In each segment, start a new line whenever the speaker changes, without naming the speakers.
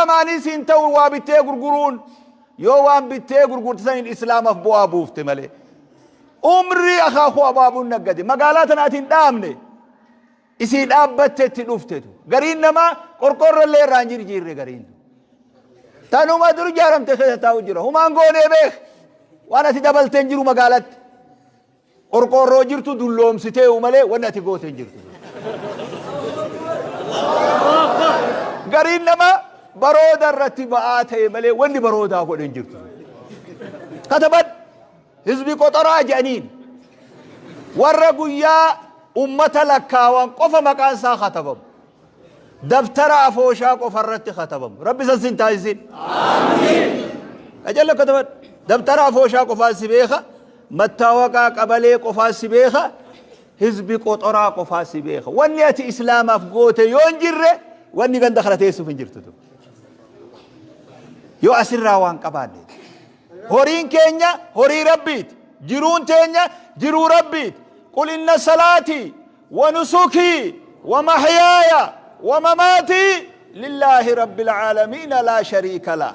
lamaanii siin ta'u waa bittee gurguruun yoo waan bittee gurgurte saniin islaamaaf bu'aa buufte malee. Umrii akaakuu abaabuun naggade magaalaa tana ati hin dhaabne isii dhaabbatte itti dhuftetu. Gariin namaa qorqoorroo illee irraa hin jirjiirre gariin. Tanuma dur ijaaramte keessa taa'u jira. Humaan goonee beek waan ati dabaltee hin jiru magaalatti. Qorqoorroo jirtu dulloomsiteeyu malee wanni ati goote hin jirtu. Gariin namaa barooda irratti ba'aa ta'e malee wanni baroodaa godhe hin jirtu. Kataban hizbi qoxoraa jedhaniin warra guyyaa ummata lakkaawan qofa maqaan isaa katabamu. Dabtara afooshaa qofa irratti katabamu. Rabbi san sin taasisin. Qacalla kataban. Dabtara afooshaa qofaan si beeka. Mattaawaqaa qabalee qofaan si beeka. Hizbi qoxoraa qofaan si beeka. Wanni ati islaamaaf goote yoo hin jirre wanni ganda kana teessuuf hin jirtu. Yoo asirraa waan qabaanne. Horiin keenya horii Rabbiiti. Jiruun teenya jiruu Rabbiiti. Qul inna salaatii ونسكي ومحياي ومماتي لله رب العالمين لا شريك له.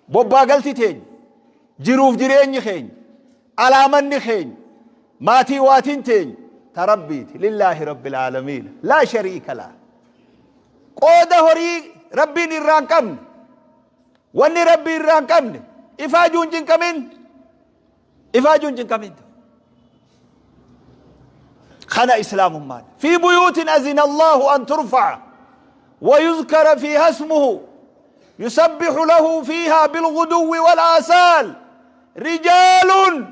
Bobbaa galti teenya, jiruuf jireenyi keenya, alaamanni keenya, maatii waatiin teenya ta Rabbiiti. Lillaahi rabbil aalamiin laa shariika lah. Qooda horii Rabbiin irraa hin qabne, wanni Rabbii irraa hin qabne ifaajuu hin cinqamin. Ifaajuu hin cinqamin. Kana islaamummaan. Fi buyuutin azina Allahu an turfa'a wa yuzkara fiiha ismuhu yusabbihu lahu fiiha bilghuduwwi wal aasaal rijaalun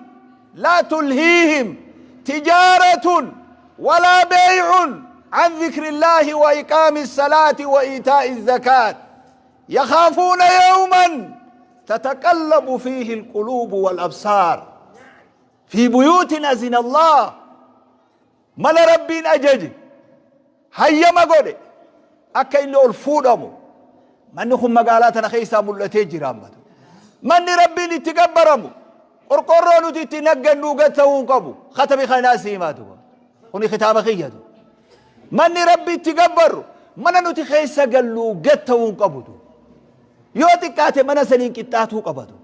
laa tulhiihim tijaaratun walaa beey'un an dhikri Allaahi wa iqaami salaati wa iitaa'i zakaat yakhaafuuna yawman tataqallabu fiihi alquluubu wal absaar fi buyuutin azina Allah. Mana Rabbiin ajaje, hayyama godhe akka inni ol fuudhamu. Manni kun magaalaa tana keessaa mul'atee jira ammatu. Manni Rabbiin itti gabbaramu qorqorroo nuti itti naggannuu gad ta'uu hin qabu. Katabi kanaa si himaatu kuni kitaaba kiyyatu. Manni Rabbi itti gabbarru mana nuti keessa galluu gad ta'uu hin qabutu. Yoo xiqqaate mana saniin qixxaatuu qabatu.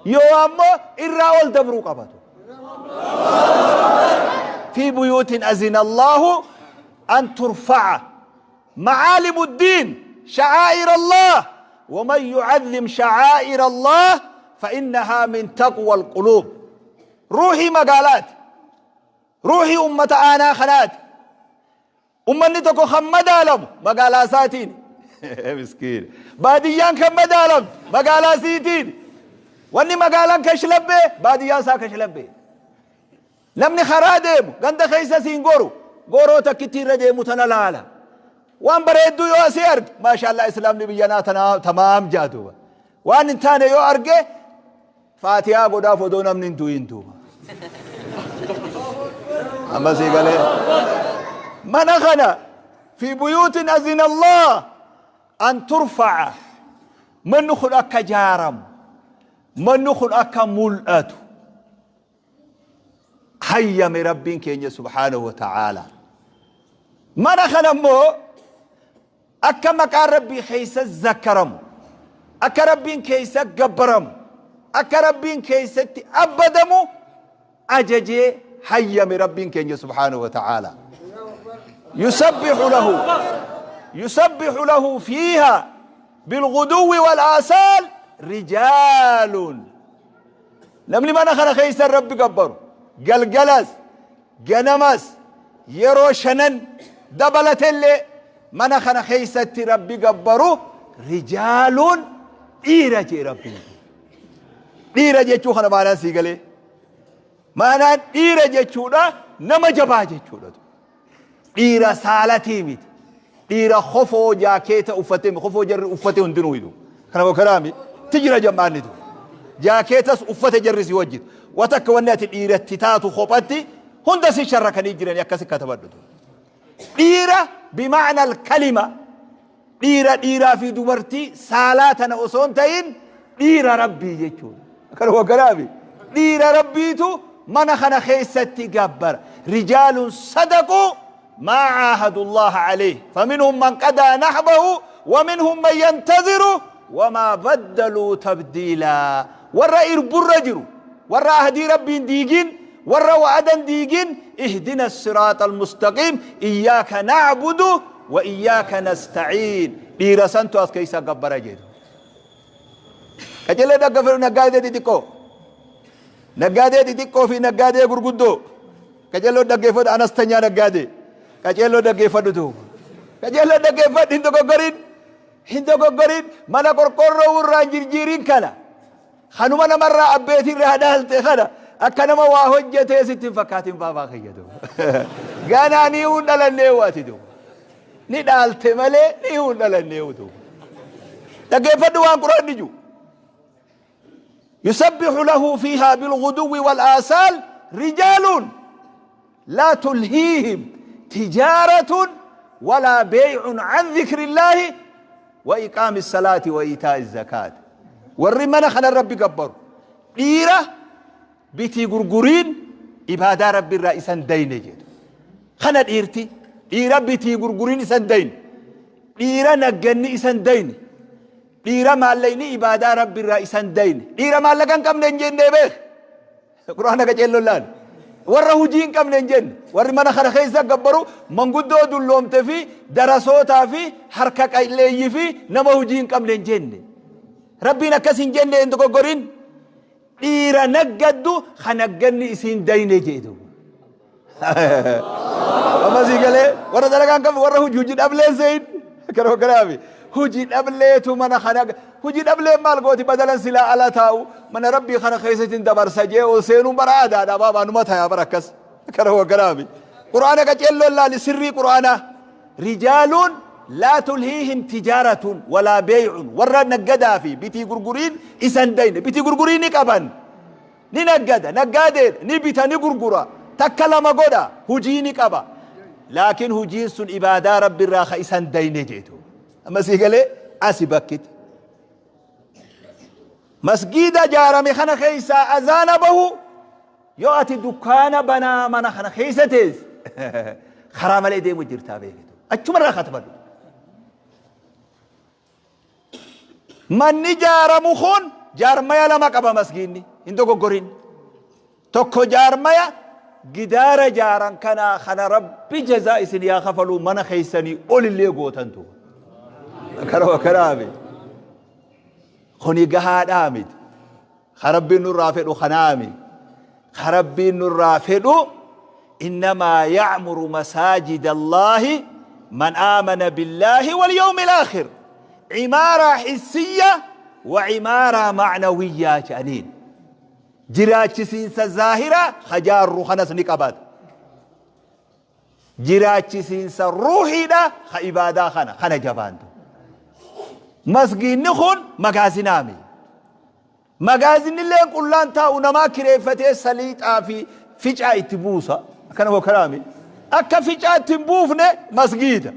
Yoo ammoo irraa ol dabruu qabatu. Fi buyuutin azina Allahu an turfa'a macaalimu ddiin sha'aa'ir Allah waman yu'azzim sha'aa'ir Allah fa'innahaa min taqwa alquluub. Ruuhii magaalaati. Ruuhii ummata aanaa kanaati. Ummanni tokko kan madaalamu magaalaa isaatiin. Miskiin. Baadiyyaan kan madaalamtu magaalaa isiitiin. Wanni magaalaan kashlabbee baadiyyaan isaa kashlabbee. Namni karaa deemu ganda keessa siin goru goroo takkitti irra deemu tana laala. Waan bareedduu yoo asii arge maashaallah islaamni biyyanaa tana tamaam jaa duuba. Waan hin taane yoo arge Faatihaa godhaaf odoo namni hin du'in duuba. Amma sii galee. Mana kana fi buyuutin azina Allah an turfa'a. Manni kun akka jaaramu. Manni kun akka mul'atu. Hayyame Rabbiin keenya subhaanahu wa ta'ala. Mana kana immoo Akka maqaan Rabbii keessa zakkaramu, akka Rabbiin keessa gabbaramu, akka Rabbiin keessatti abbadamu ajajee hayyame Rabbiin keenya subhaanahu wa ta'aala. Yusabbihu lahu yusabbihu lahu fiiha bilghuduwwi wal aasaal rijaalun. Namni mana kana keessa Rabbi gabbaru galgalas Ganamas yeroo shanan dabalatellee mana kana keessatti Rabbi gabbaru rijaaluun dhiira jee Rabbiin. Dhiira jechuu kana maanaan sii galee. Maanaan dhiira jechuudha nama jabaa jechuudha. Dhiira saalatii miti. Dhiira kofoo jaakeeta uffatee kofoo jarri uffate hundinuu hidu. Kana wakaraami ti jira jam'aannitu. Jaakeetas uffate jarri si wajjin. Watakka wanni ati dhiiratti taatu kophatti hunda si sharrakanii jiranii akkasi katabadhutu. Dhiira bima'na al-kalima dhiira dhiiraa fi dubartii saalaa tana osoo hin ta'in dhiira Rabbii jechuudha. Kana wakaraami dhiira Rabbiitu mana kana keessatti gabbara. Rijaalun sadaquu maa caahadu Allaha alayhi faminhum man qadaa nahbahu wa minhum man yantaziru. Wamaa baddaluu tabdiilaa. Warra irburra jiru, warra ahdii Rabbiin diigin, warra wa'adan diigin, ihdina siraaxa almustaqiim, iyyaaka na'budu wa iyyaaka nasta'iin. Dhiira santu as keessa gabbara jedhu. Qajeelee dhaggeeffadhu naggaadee xixiqqoo. Naggaadee xixiqqoo fi naggaadee gurguddoo. Qajeeloo dhaggeeffadhu anastanyaa naggaadee. Qajeeloo dhaggeeffadhu duuba. Qajeeloo dhaggeeffadhu hin dogoggorin. Hin dogoggorin, mana qorqoorroo irraa hin jirjiirin kana. Kanuma namarraa abbeetii irraa dhaalte kana akka nama waa hojjetee sitti hin fakkaatin baabaa kiyya duuba. Ganaa ni hin dhalannee waati duuba. Ni dhaalte malee ni hin dhalannee duuba. Dhaggeeffadhu waan quraanni jiru. Yusabbihu lahu fiihaa bilghuduwwi wal aasaal rijaaluun laa tulhiihim tijaaratun walaa beey'un an dhikrillaahi wa iqaami salaati wa iitaa'i zakaat. Warri mana kana Rabbi gabbaru dhiira bitii gurguriin ibaadaa Rabbi irraa isan dayne jedhu. Kana dhiirti dhiira bitii gurguriin isan dayne, dhiira nagganni isan dayne, Dhiira maallaqni ibaadaa Rabbi irraa isa hin dayne. Dhiira maallaqa hin qabne hin jenne beek. Qur'aana qaceelloon laal. Warra hujii hin qabne hin jenne. Warri mana kana keessa gabbaru manguddoo dulloomte fi darasootaa fi harka qalleeyyii fi nama hujii hin qabne hin jenne. Rabbiin akkas hin jenne hin dogoggorin. Dhiira naggaddu ka nagganni isiin dayne jee duuba. Amma sii galee warra dalagaa hin qabne, warra hojii hojii dhablee seeyin kana kanaafi hojii dhableetu mana kana hojii dhablee maal gooti badalan silaa ala taa'u mana rabbii kana keessatti hin dabarsa jee ol seenuun bara aadaadha baabaa numa tayaa bara akkas kana kanaafi. Qur'aana qaceelloon laali sirrii qur'aanaa. Rijaaluun laa tulhiihim tijaaratun walaa beey'un, warra naggadaa fi bitii gurguriin isa hin dayne. Bitii gurgurii ni qaban, ni naggada, naggaadeedha, ni bita, ni gurgura, takka lama godha, hujii ni qaba, laakiin hujiin sun ibaadaa Rabbi irraa ka isa hin dayne jeetu. Amma sii galee asi bakkiti masgiida jaarame kana keessaa azaana bahu. Yoo ati dukkaana banaa mana kana keessa teesse karaa malee deemu jirtaa beekitu. Achumarraa katabadhu. Manni jaaramu kun jaarmaya lama qaba masgiinni, hin dogoggorin. Tokko jaarmaya gidaara jaaran kanaa kana Rabbi jazaa isin yaa kafaluu, mana keessanii olillee gootantu. Kana kanaafi. Kuni gahaadhaa miti. Ka Rabbiin nurraa fedhu kanaami. Ka Rabbiin nurraa fedhu innamaa ya'muru masaajida Allaahi man aamana billaahi wal yawmil aakhir. Cimaaraa hissiyya wa cimaaraa ma'nawiyyaa jedhaniin. Jiraachisiinsa zaahiraa ka jaarru kanas ni qabaata. Jiraachisiinsa ruuhiidha ka ibaadaa kana kana jabaantu. Masgiinni kun magaazinaami. Magaazinilleen qullaan taa'u, namaa kireeffatee saliixaa fi ficaa itti buusa. Akkana moo kanaami? Akka ficaa itti hin buufne masgiida.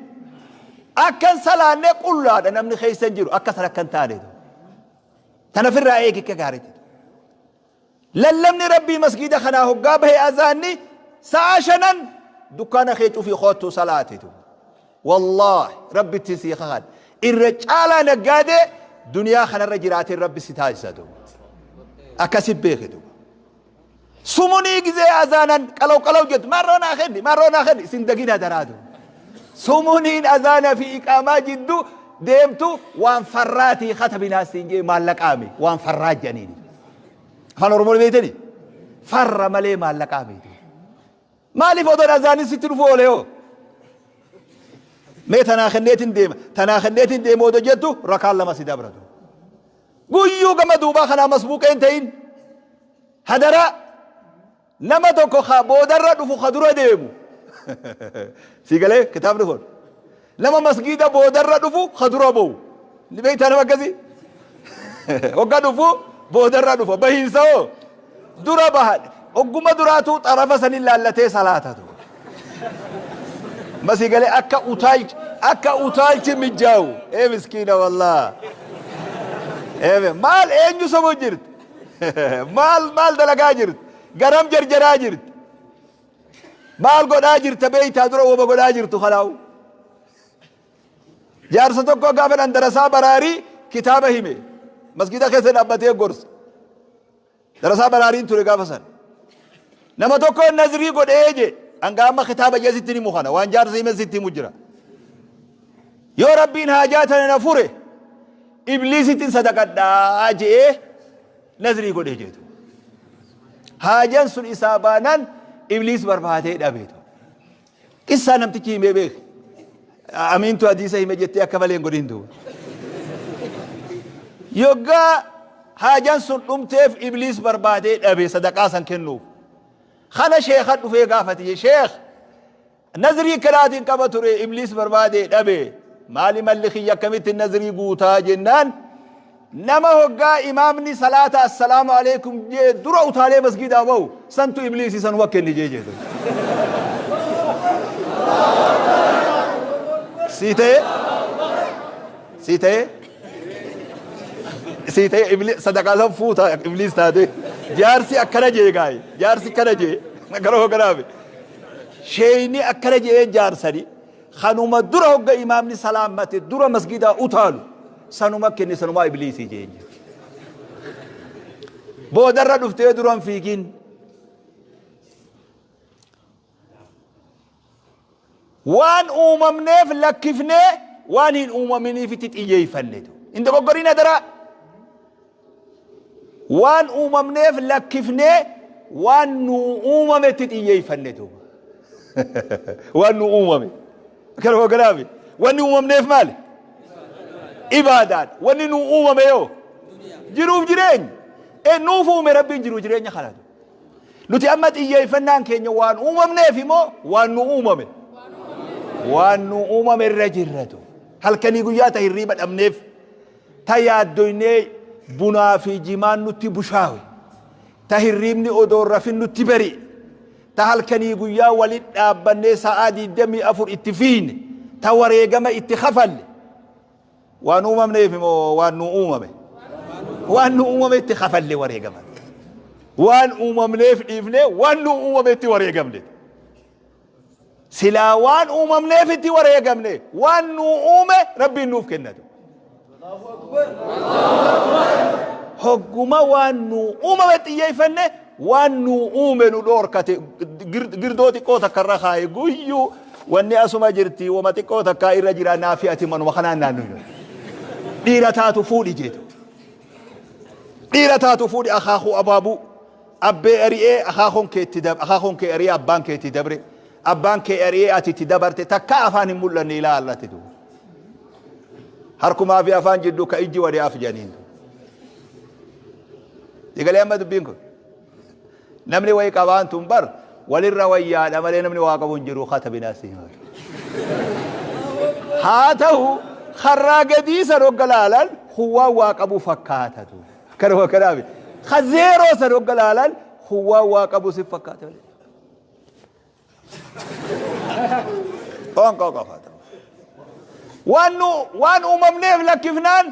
Akka hin salaanne qullaadha, namni keessa hin jiru. Akka san akka hin taane. Tana ofirraa eegi akka gaariitti. Lallabni Rabbii masgiida kanaa hoggaa bahe, azaanni sa'a shanan, dukkaana kee cufii koottuu salaatitu. Wallaahi Rabbitti sii kakadha. Irra caalaa naggaadee duniyaa kanarra jiraateen Rabbi si taasisa duuba. Akkasi beeki duuba. Sumunii gizee azaanan qalaw qalaw jettu, maarroo naa kenni, maarroo naa kenni, isin dagina daraa duuba. Sumuniin azaana fi iqaamaa jiddu deemtu waan farraatii katabinaa siin jee, maallaqaami waan farraa jedhaniini. Afaan Oromoo beektani? Farra malee maallaqaa miti. Maaliif odoon azaanin sitti dhufu oole hoo? Mee tanaa kenneetiin deema. Tanaa kenneetiin deema odoo jettu rakaan lama si dabratu. Guyyuu gama duubaa kanaa masbuuqee hin ta'in. Hadaraa nama tokko ka boodarra dhufu ka dura deemu. Sii galee kitaabni kun. Nama masgiida boodarra dhufu ka dura ba'u. Ni beektaa nama akkasii? Hogga dhufu boodarra dhufa. Bahiinsa hoo? Dura baha. Hogguma duraatuu xarafa sanin laallatee salaatatu. Masii galee akka utaalchi akka utaalchi mijjaawu. Ee miskiina wallaa. Ee maal eenyu sobu jirti? Maal maal dalagaa jirti? Garam jarjaraa jirti? Maal godhaa jirta beeytaa dura wama godhaa jirtu kanaawu. Jaarsa tokko gaafa dhan darasaa baraarii kitaaba hime. Masgiida keessa dhaabbatee gorsa. Darasaa baraariin ture gaafa san. Nama tokko nazrii godhee je hanga amma kitaaba jee sitti himu kana waan jaarsa hime sitti himu jira. Yoo Rabbiin haajaa tana na fure ibliisittiin sadaqadhaa je'ee nazrii godhee jeetu. Haajaan sun isaa baanaan ibliis barbaadee dhabeetu. Qissaa namtichi himee beeke. Amiintu hadiisa hime jettee akka malee hin godhin duuba. Yoggaa haajaan sun dhumteef ibliis barbaadee dhabe sadaqaa san kennuuf. Kana sheekha dhufee gaafate sheekh nazrii kanaatiin qaba ture ibliis barbaadee dhabe maali malli kiyya akkamitti nazrii guutaa jennaan Nama hoggaa imaamni salaata assalaamu aleeykum jee dura utaalee masgiidaa bahu santu ibliisi sanuma kenni jee jeetu. Sii ta'ee? Sii ta'ee? Sii ta'ee ibli sadaqaa san fuuta ibliis taate. Jaarsi akkana jee gaayi. Jaarsi akkana jee. Gara hogganaafi. Sheeyni akkana jee jaarsani. Kanuma dura hogga imaamni salaammate dura masgidaa utaalu sanuma kenne sanumaa ibliisii jeen jechuudha. Boodarra dhuftee duran fiigin. Waan uumamneef lakkifnee waan hin uumaminiifitti xiyyeeffanne. Hin dogoggoriin adaraa. Waan uumamneef lakkifnee waan nuu uumametti xiyyeeffanne duuba. Waan nuu uumame. Kana hoogganaafi. Wanni uumamneef maali? Ibaadaadha. Wanni nuu uumame yoo? Jiruuf jireenya. E nuuf uume Rabbiin jiruu jireenya kana. Nuti amma xiyyeeffannaan keenya waan uumamneef immoo waan nu uumame. Waan nu uumame irra jirratu. Halkanii guyyaa ta hirriiba dhabneef. Ta yaaddoynee bunaa fi jimaan nutti bushaawe. Ta hirriibni odoo hin rafin nutti bari'e. Ta halkanii guyyaa walit dhaabbannee sa'aa 24 itti fiiyne. Ta wareegama itti kafalle. Waan uumamneef moo waan nu uumame? Waan nu uumame itti kafalle wareegama. Waan uumamneef dhiifnee waan nu uumame itti wareegamne. Silaa waan uumamneef itti wareegamne waan nuu uume Rabbiin nuuf kennatu. Hogguma waan nuu uumame xiyyeeffanne waan nuu uume nu dhoorkate girdoo xiqqoo takka irra kaaye guyyuu wanni asuma jirti wama xiqqoo takkaa irra jira naafi ati manuma kanaan naannoo dhiira taatu fuudhi jeetu. Dhiira taatu fuudhi akaakuu abaabuu. Abbee ari'ee akaakoon kee itti dab akaakoon kee ari'ee abbaan kee itti dabre abbaan kee ari'ee ati itti dabarte takkaa afaan hin mul'anne ilaa allatti duuba. Harkumaa fi afaan jidduu ka ijji wali af jedhaniin. Digalee amma dubbiin kun. Namni wayi qabaan tun bar walirra wayyaadha malee namni waa qabu hin jiru katabinaa si hima. Haa ta'u karraa gadii san hogga laalan huwwaan waa qabu fakkaatatu. Kanuma kanaaf ka zeeroo san hogga laalan huwwaan waa qabu si fakkaata malee. Qoonqoo qofa ta'u. Waan nu waan uumamneef lakkifnaan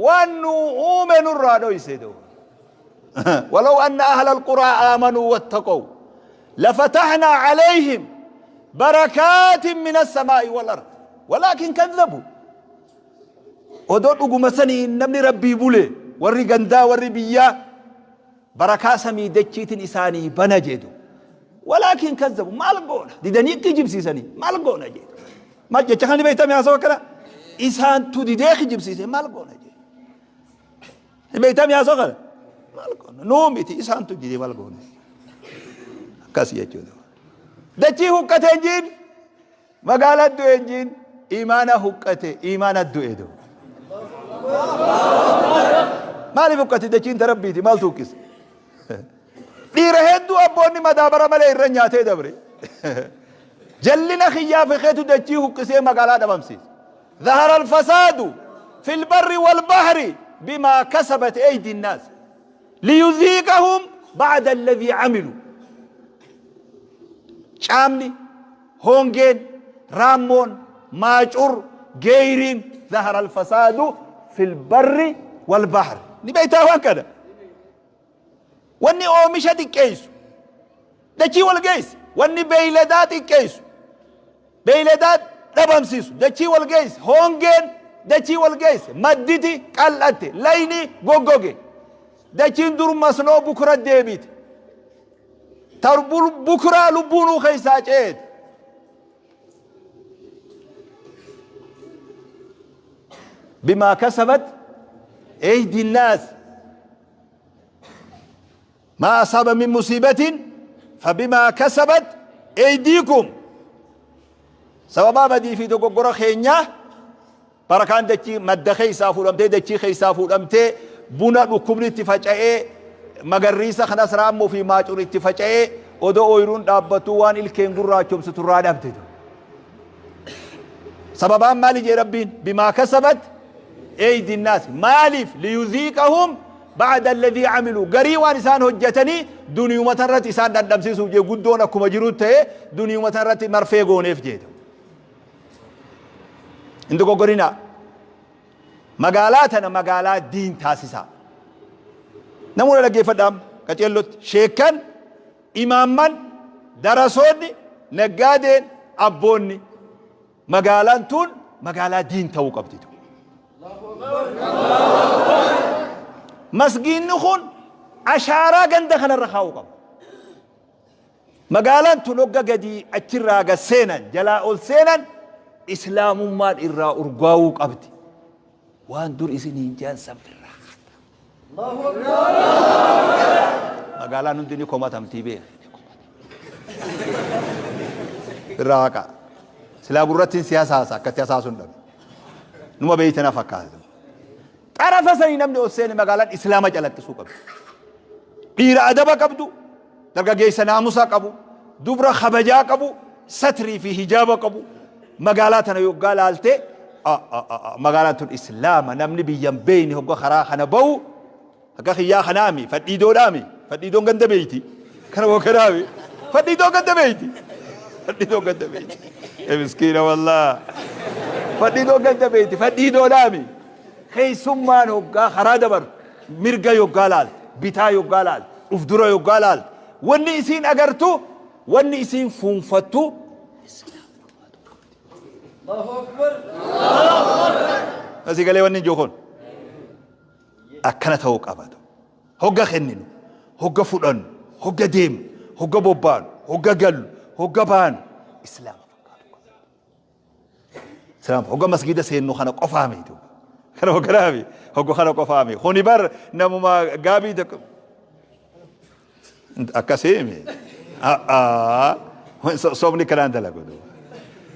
waan nu uume nurraa dhoyse duuba. ولو أن أهل القرى آمنوا واتقوا لفتحنا عليهم بركات من السماء والأرض ولكن كذبوا Odoo dhuguma saniin namni Rabbii bule warri gandaa warri biyyaa barakaa samii dachiitin isaanii bana jedhu. Walaakin kazzabu maal goona didanii kijibsiisanii maal goona jedhu. Maal jecha kana ni beektame haasawa akkana isaantu didee kijibsiise maal goona jedhu. Ni beektame haasawa kana maal goona nuu miti isaantu didee maal goona. Akkas jechuudha. Dachii huqqatee jiin Magaala du'e hin jiin imaana huqqate imaana du'e du. Maaliif huqqate dachiin ta rabbiiti maaltu huqqise? Dhiira hedduu abboonni madaabara malee irra nyaatee dabre. Jallina kiyyaa fi keetu dachii huqqisee magaalaa dhabamsiise. Zahara alfasaadu fil barri wal bahri bimaa kasabat eydi nnaas. Liyuziiqahum ba'da alladhii amilu. Caamni Hongeen, raammoon, maacur, geeyriin, zahara alfasaadu fil barri wal bahri. Ni beektaa waan kana? Wanni oomisha xiqqeessu, dachii wal geessi. Wanni beeyladaa xiqqeessu, beeyladaa dhabamsiisu, dachii wal geessi. Hongeen dachii wal geesse, madditi qal'atte, layni goggoge. Dachiin dur masnoo bukura deebite. Tar bukuraa lubbuunuu keessaa ceete. Bimaa kasabat eydi naas. Maa asaaba min musiibatin fabimaa kasabat eydiikum. Sababaa badii fi dogoggora keenyaa barakaan dachii madda keessaa fuudhamtee, dachii keessaa fuudhamtee, buna dhukkubni itti faca'ee, magarriisa kanas raammoo fi maacur itti faca'ee, odoo ooyiruun dhaabbattuu waan ilkeen gurraachomsitu irraa dhabde. Sababaan maali jee Rabbiin? Bimaa kasabat eydi naas. Maaliif? Liyuziiqahum ba'da alladhii amiluu. Garii waan isaan hojjetanii duniyuma tanarratti isaan dhandhamsiisuuf jee, guddoon akkuma jiru ta'e duniyuma tanarratti marfee gooneef jeeta. Hin dogoggorinaa. Magaalaa tana magaalaa diin taasisaa. Namoota dhaggeeffadhaa qaceellotti. Sheekkan, imaamman, darasoonni, naggaadeen, abboonni, magaalaan tun magaalaa diin ta'uu qabdi. Masgiinni kun ashaaraa ganda kanarra kaa'uu qaba. Magaalaan tun hogga gadii achirraa gad seenan, jalaa ol seenan, islaamummaan irraa urgaa'uu qabdi. Waan dur isiniin je'an san firraa haata. Magaalaan hundi ni komatamtii beeki. Irraa haqa. Silaa gurrattiin si hasaasa, akkatti hasaasuun dhabe. Numa beeyte na fakkaata. Xarafa sanii namni ol seene magaalaan islaama calaqqisuu qabdi. Dhiira adaba qabdu, dargaggeessa naamusa qabu, dubra kabajaa qabu, satrii fi hijaaba qabu. Magaalaa tana yoggaa laalte, magaalaan tun islaama, namni biyyan beeyne hogga karaa kana bahu akka kiyyaa kanaami fadhiidoodhaami, fadhiidoon ganda beeyti, kana hogganaami fadhiidoon ganda beeyti, fadhiidoon ganda beeyti, miskiina wallaa, fadhiidoon ganda beeyti, fadhiidoodhaami. Keessummaan hoggaa karaa dabartu mirga yoggaa laalte, bitaa yoggaa laalte, uf dura yoggaa laalte, wanni isiin agartu, wanni isiin fuunfattu asii galee, wanni ijoo kun akkana ta'uu qabatu. Hogga kenninu, hogga fudhannu, hogga deemnu, hogga bobbaanu, hogga gallu, hogga baanu islaama fakkaatu qaba. Islaama hogga masgiida seennu kana qofaa miti. Kana hogganaa hogga kana qofaa miti. Kuni bar namuma gaabii tokko akkasii mi? Sobni kanaan dalagu.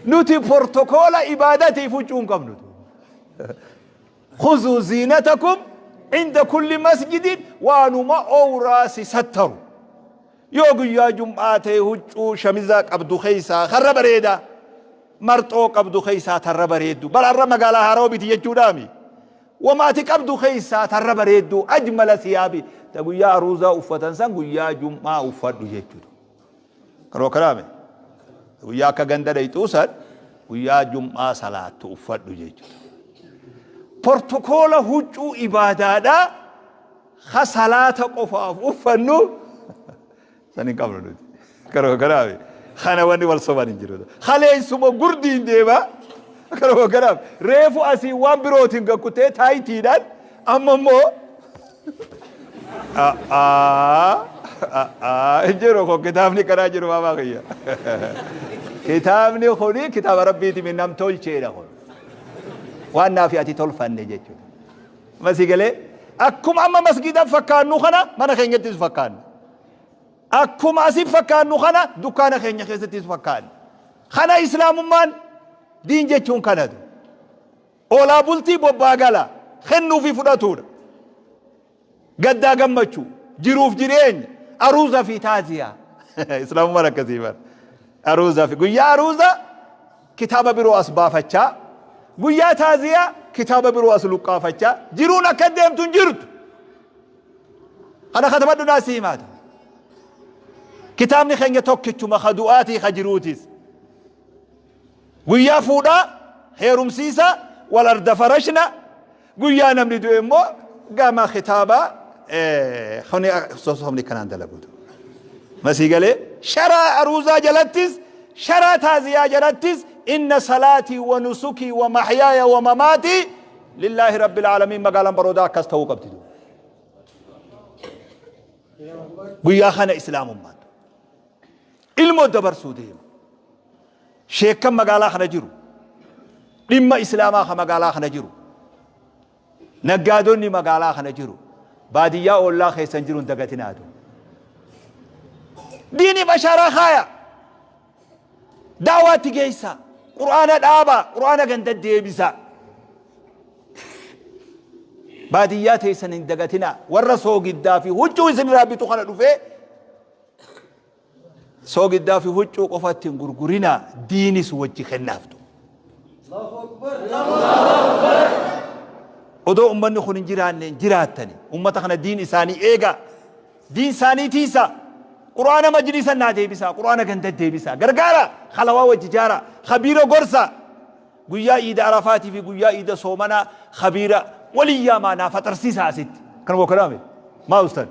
Nuti portokoola ibaadatiif huccuu hin qabnu. Khuzuu ziinatakum inda kulli masjidin, waanuma owraa si sattaru. Yoo guyyaa jum'aa ta'e huccuu shamiza qabdu keessaa karra bareedaa. Marxoo qabdu keessaa tarra bareeddu. Bara har'a magaalaa haarawa biti jechuudhaami. Wama ati qabdu keessaa tarra bareedduu, ajmala siyaabi, ta guyyaa aruuzaa uffatan san guyyaa jum'aa uffadhu jechuudha. Kanuma kanaame guyyaa akka ganda dhayxuu san guyyaa jum'aa salaattu uffadhu jechuudha. Portokoola huccuu ibaadaadhaa ka salaata qofaaf uffannu san hin qabnu nuti. Kanuma kanaame kana wanni wal soban hin jiru. Kaleessuma gurdiin deema. Kanuma kanaaf reefu asii waan birootiin gakkutee taayitiidhaan amma immoo hin jiru kun, kitaabni kanaa jiru maamaa kiyya. Kitaabni kuni kitaaba rabbiiti, mi nam tolcheedha kun. Waan naafi ati tolfanne jechuudha. Masii galee akkuma amma masgiidan fakkaannu kana mana keenyattis fakkaanna. Akkuma asin fakkaannu kana dukkaana keenya keessattis fakkaanna. Kana islaamummaan diin jechuun kanatu. Oolaa bultii, bobbaa gala, kennuu fi fudhatuudha. Gaddaa gammachuu, jiruuf jireenya, aruuza fi taaziyaa. Islaamummaan akkasii bara. Aruuza fi guyyaa aruuza kitaaba biroo as baafachaa, guyyaa taaziyaa kitaaba biroo as luqqaafachaa, jiruun akka deemtu hin jirtu. Kana katabadhu naa si himaata. Kitaabni keenya tokkichuma, ka du'aatii ka jiruutis. Guyyaa fuudhaa heerumsiisa wal arda farashna, guyyaa namni du'e immoo gama kitaabaa kuni sossobni kanaan dalaguutu. Masii galee sharaa aruuzaa jalattis sharaa taaziyaa jalattis Inna salaatii wa nusukii wa mahyaaya wa mamaatii lillaahi rabbil aalamiin. Magaalaan Baroodaa akkas ta'uu qabdi. Guyyaa kana islaamummaan ilmoo dabarsuu deema. Sheekkan magaalaa kana jiru, dhimma islaamaa ka magaalaa kana jiru, naggaadonni magaalaa kana jiru, baadiyyaa ollaa keessan jiru hin dagatinaatu. Diiniif ashaaraa kaaya. Da'waatti geessa. Qur'aana dhaaba. Qur'aana ganda deebisa. Baadiyyaa teessan hin dagatinaa. Warra soogiddaa fi huccuu isin irraa bitu kana dhufee soogiddaa fi huccuu qofatti hin gurgurinaa, diinis wajji kennaaftu. Odoo ummanni kun hin jiraanne hin jiraattani. Ummata kana diin isaanii eegaa. Diin isaanii tiisaa. Qur'aana majlisa naa deebisaa. Qur'aana ganda deebisaa. Gargaara. Halawaa wajji jaaraa. Khabiira gorsaa. Guyyaa iida Arafaatii fi guyyaa iida soomanaa khabiira walii yaamaa naa faxarsiisaa asitti. Kan wakalaame. Maa ustad?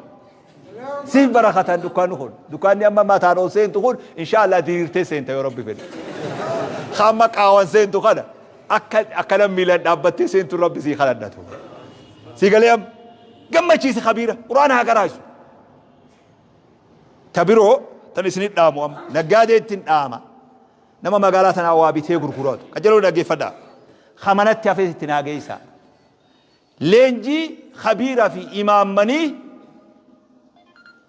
Siif barakatan dukkaanni kun. Dukkaanni amma mataan ol seentu kun insha Allah diriirtee seenta yoo Rabbi fedhe. Amma qaawan seentu kana akka akkana miilan dhaabbattee seentu Rabbi sii kadhadhatu. Sii galee amma gammachiisi khabiira Qur'aana haa qaraasu. Ta biroo tan isinit dhaamu amma naggaadee ittiin dhaama. Nama magaalaa tanaa waa bitee gurguratu. Qajeloo dhaggeeffadhaa. Kamanatti hafee itti naa geessaa. Leenjii khabiira fi imaammanii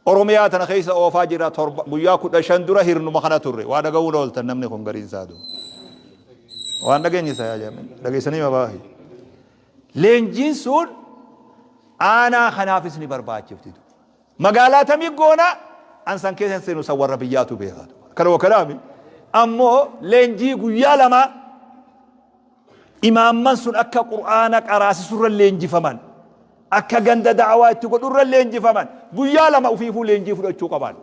Oromiyaa tana keessa oofaa jira. Torba guyyaa 15 dura hirnuma kana turre. Waa dhaga'uun ooltan, namni kun gariin isaa duuba. Waan dhageenye isa yaa jaamin. Dhageessanii mabaahi. Leenjiin sun aanaa kanaafis ni barbaachifti. Magaalaa tamii goona an san keessa seenu, san warra biyyaatu beeka. Kana wakalaami. Ammoo leenjii guyyaa 2 imaamman sun akka Qur'aana qaraasisurra leenjifaman, akka ganda da'awaa itti godhurra leenjifaman, guyyaa 2 ufiifuu leenjii fudhachuu qaban.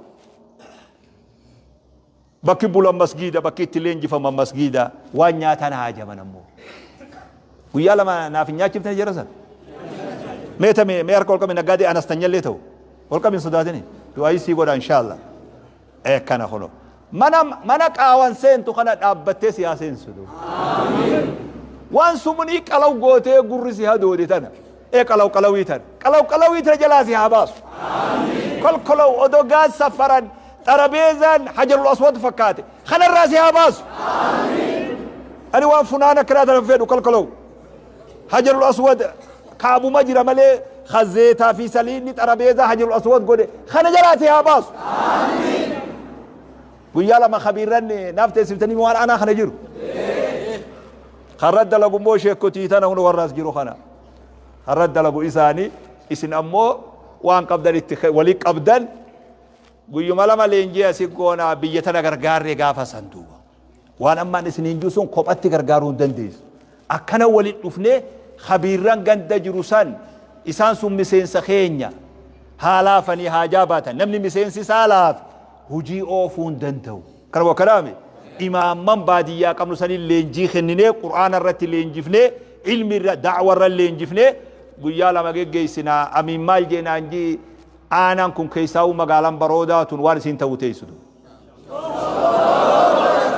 Bakki bulan masgiida, bakki itti leenjifaman masgiida, waan nyaatan haajaman ammoo. Guyyaa 2 naaf hin nyaachiftan jara san. Mee tame mee harka ol qabi, naggaadee anastanyallee ta'u. Ol qabi, hin sodaatini. Du'aayii sii godha inshallah. Ee kana kuno. Mana qaawan seentu kana dhaabbattee si haa seensu. Waan sumunii qalaw gootee gurri si hadoode tana. Ee qalaw qalawii tana. Qalaw qalawii tana jalaa si haa baasu. Kolkolow odoo gaas safaran xarabeezaan hajarul aswad fakkaate. Kanarraa si haa baasu. Ani waan funaan akkanaa tana fedhu kolkolow. Hajarul aswad kaabuma jira malee kazeetaa fi saliinni xarabeezaa hajarul aswad godhe kana jalaa si haa baasu. Guyyaa 2 kabiirran naaf teessiftanii waan anaa kana jiru. Karra dalagu immoo sheekotii tana hunda warra as jiru kana. Karra dalagu isaanii, isin ammoo waan qabdan itti walii qabdan, guyyuma 2 leenjii asii goonaa biyya tana gargaarree gaafa san duuba. Waan ammaan isiniin jiru sun kophatti gargaaruu hin dandeessu. Akkana waliin dhufnee kabiirran ganda jiru san, isaan sun miseensa keenya haa laafanii haa jaabaatan. Namni miseensi isaa laafe hojii oofuu hin danda'u. Kana wakkalaame imaamman baadiyyaa qabnu saniin leenjii kenninee, Qur'aana irratti leenjifnee, ilmi irra da'wa irra leenjifnee guyyaa 2 geggeessinaa. Amiin maal jeenaan jii aanaan kun keessaa'uu magaalaan Baroodaa tun waan isiin ta'uu teessitu.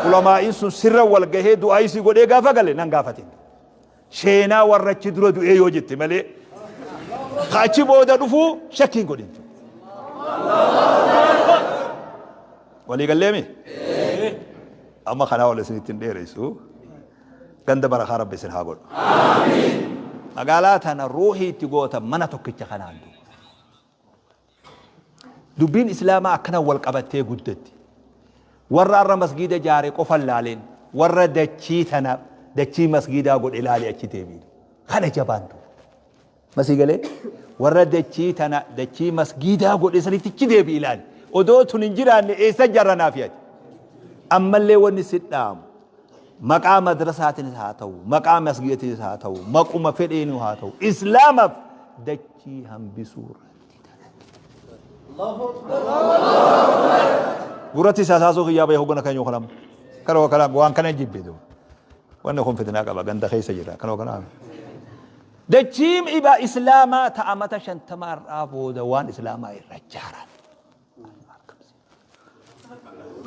Ulamaa'iin sun sirra wal gahee du'aa isii godhee gaafa gale nan gaafatin. Sheenaa warra achi dura du'ee yoo jette malee ka achi booda dhufuu shakkiin godhin. Walii galleemi? Amma kanaa ol isinitti hin dheeressu. Ganda barakaa Rabbi isin haa godhu. Magaalaa tana ruuhii itti goota mana tokkicha kanaan duuba. Dubbiin Islaamaa akkana wal qabattee guddatti. Warra har'a masgiida jaare qofa hin laalin. Warra dachii tana dachii masgiidaa godhe laali achi deebiin. Kana jabaan duuba. Masii galee warra dachii tana dachii masgiidaa godhe sanitti achi deebi ilaali. Odoo tun hin jiraanne eessa jarra naaf yaadi. Ammallee wanni si dhaamu maqaa madrasaatiinis haa ta'u, maqaa masgiidaatiinis haa ta'u, maquma fedheenuu haa ta'u, Islaamaaf dachii hambisuu irratti dalagi. Gurratti isaa saasuu kiyyaa bahee hoggana kan yoo kanam. Kana kana waan kana jibbe duuba. Wanni kun fitnaa qaba, ganda keessa jira. Kana kana. Dachiin ibaa Islaamaa ta'a mata 50 irraa booda waan Islaamaa irra jaaran.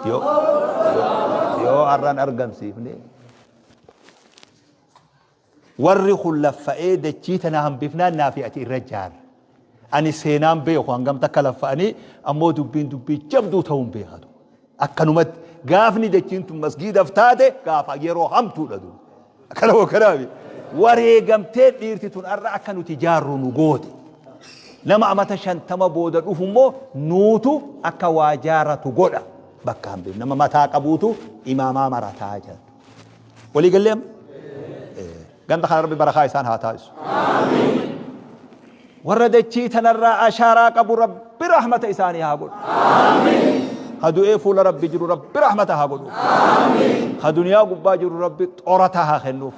Yoo har'aan argamsiifne Warri kun laffa'ee dachii tana hambifnaan naafi ati irra jaarra. Ani seenaan beeku hangam takka laffa'anii ammoo dubbiin dubbii jabduu ta'uun beekatu. Akkanumatti gaafni dachiin tun masgiidaf taate gaafa yeroo hamtuudha duuba. Akkana moo kanaafi wareegamtee dhiirti tun har'a akka nuti jaarru nu goote. Nama amata 50 booda dhufu immoo nuutu akka waa jaaratu godha. Bakka hambif nama mataa qabuutu imaamaa marataa jedha. Walii gallee amma? Ganda kana Rabbi barakaa isaan haa taasisu. Warra dachii tanarraa ashaaraa qabu Rabbi rahmata isaanii haa godhu. Ka du'ee fuula Rabbi jiru Rabbi rahmata haa godhu. Ka duniyaa gubbaa jiru Rabbi xorata haa kennuuf.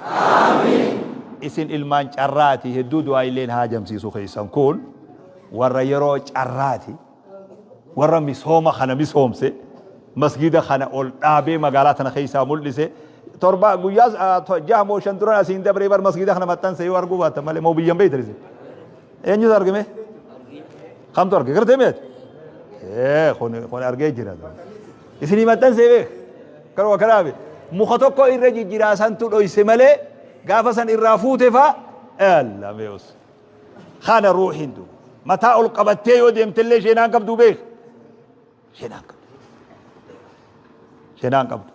Isin ilmaan carraati hedduu du'aa illeen haa jamsiisu keessan kun warra yeroo carraati. Warra misooma kana misoomse masgida kana ol dhaabee magaalaa tana keessaa mul'ise torba guyyaa jaha moo shan duran asiin dabree bar masgida kana maxxanse yoo arguu baattan malee moo biyyan beeytan isin eenyutu argame kamtu arge gartee meeti ee kun kun argee jira isinii maxxansee beek kanuma kanaafi muka tokko irra jijjiraa santu dhoyse malee gaafa san irraa fuute faa alla meeus Kana ruuhiin duuba. Mataa ol qabattee yoo deemtellee isheenaan qabdu beek. Isheenaan qabdu. Isheenaan qabdu.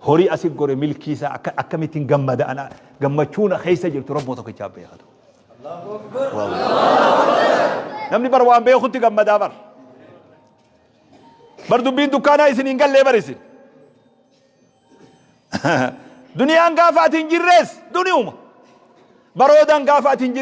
Horii asi gore milkii isaa akka akkamittiin gammada ana gammachuun keessa jirtu rabboo tokkichaa beekatu. Namni bar waan beekutti gammadaa bar. Bar dubbiin dukkaanaa isin hin gallee bar isin. Duniyaan gaafa ati hin jirres duniyuma. Baroodaan gaafa ati hin jirre.